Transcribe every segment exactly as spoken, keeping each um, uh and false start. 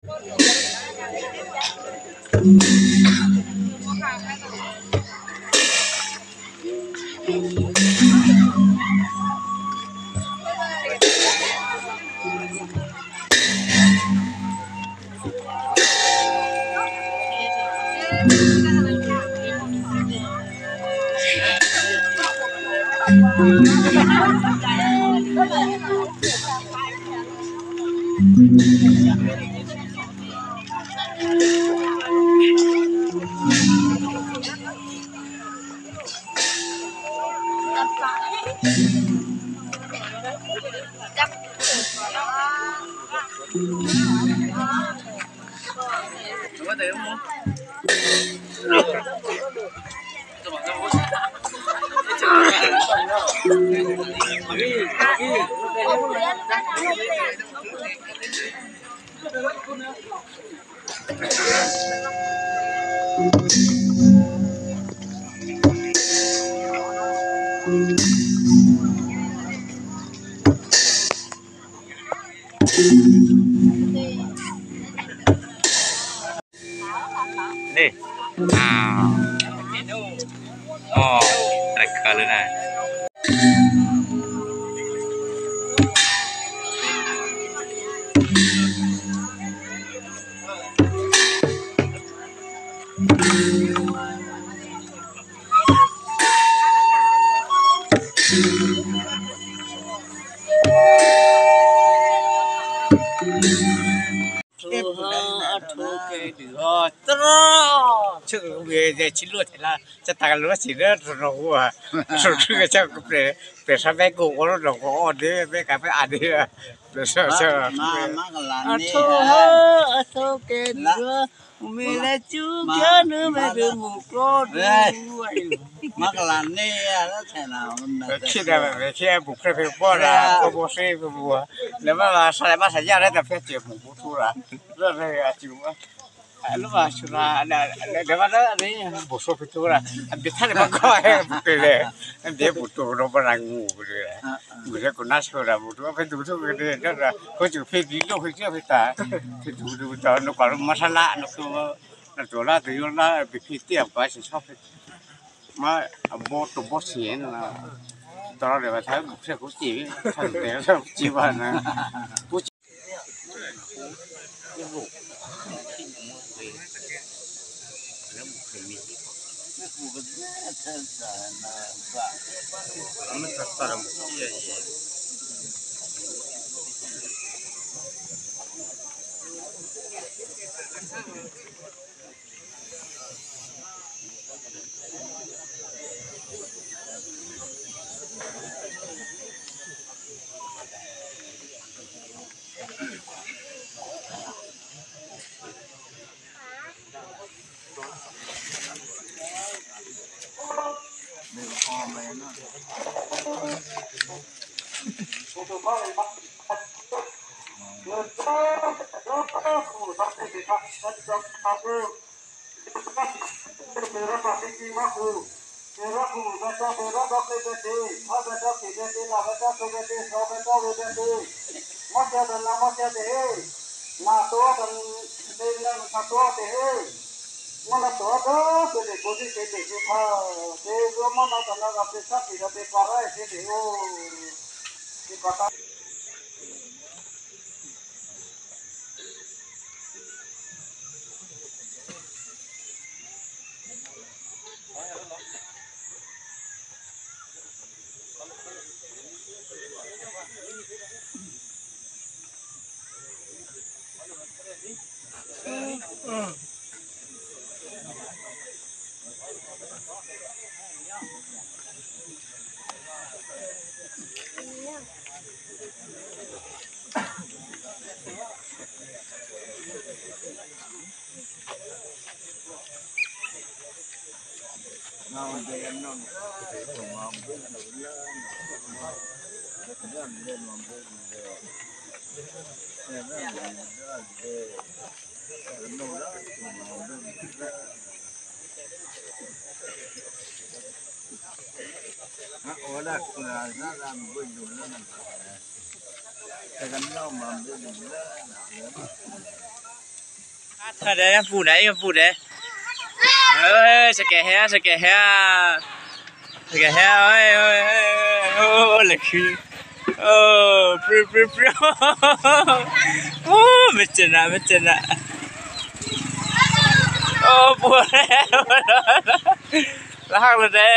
Nè. Ò, rèkhǎ lǔ nè. Htwǒhò́, a htwǒ kèdûhò́, trò́! Shuốkhè̌ ǔ yě chilwó htè̌lǎ, cata̤ kalǒ si dố rò̤kǔ a, rò̤htû̌ kacá prè̤, prè̤ thǎbè́ kǒ ǒ rò̤kǔ ǒ dố bè́ka̤ pè́ a dố a, prè̤ shuốkhè̌. A htwǒhò́, a htwǒ kèdûhò́, ǔ me̤ lè̌ cṳ́ kyǎ nuô̌ mè̤ dû mṳ klò́ dû. Má̤kala̤ ní a rá htè̌lǎ. Khí dǎ vè̤ khí a buphréphè̌ bò́ rǎ, kò́bò́ thé pè̌ bǔ. Lè má vǎ thǎlè̌ má thǎyá rè́ tôprè̤ cè mṳ bǔ htwǒ rǎ. Rá rè́ a cṳ̌ má. Ló vǎ shyě rǎ, lè má rá a ní bǔ thǒ phè̌ htwǒ rǎ. A bè htá lè má kò́ htè̌ bǔ pè̌ lè. A bè bǔ htwǒ rò bǎ rǎ ngṳ pè̌ lè. Bǔ rè́ kò ná shyě rǎ bǔ htwǒ phè̌ dǔ htwǒ kèdè rò rǎ. Kó cṳ̌ phè̌ dǐ ló phè̌ cò́ phè̌ tǎ. Phè̌ dǔ dǔ tǎ, nò̌ kwa̤ ló má thálá, nò̌ khuô̌, nò̌ tǒ lá tǒ yó lá, bè phè̌ tè̤ a pǎ shi sò́ phè̌. Má a bò́ tǒ bò́ shi nò̌. Tǒ rò dè vǎ htǎ bǔ phrè́ kó cè, htǎ tè̤ rò cè vǎ nò̌. Htuô̌dè̌, pudè̌, pudè̌. Ê, sakè̤hyǎ, sakè̤hyǎ. Sakè̤hyǎ, ê, ê, ê, ê, ê, ê, lèkhû̌. Ê, prû̌, prû̌, prû̌. Ú, mècôna, mècôna. Ê, pudè̌. Lahá lodè̌.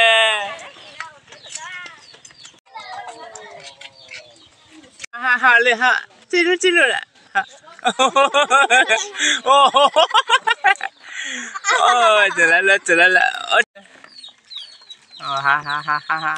Ha, ha, lě ha. Cílú, cílú lè. Ha. Ê, cô̤lǎ lǎ, cô̤lǎ lǎ. Ê. Ê, ha, ha, ha, ha, ha.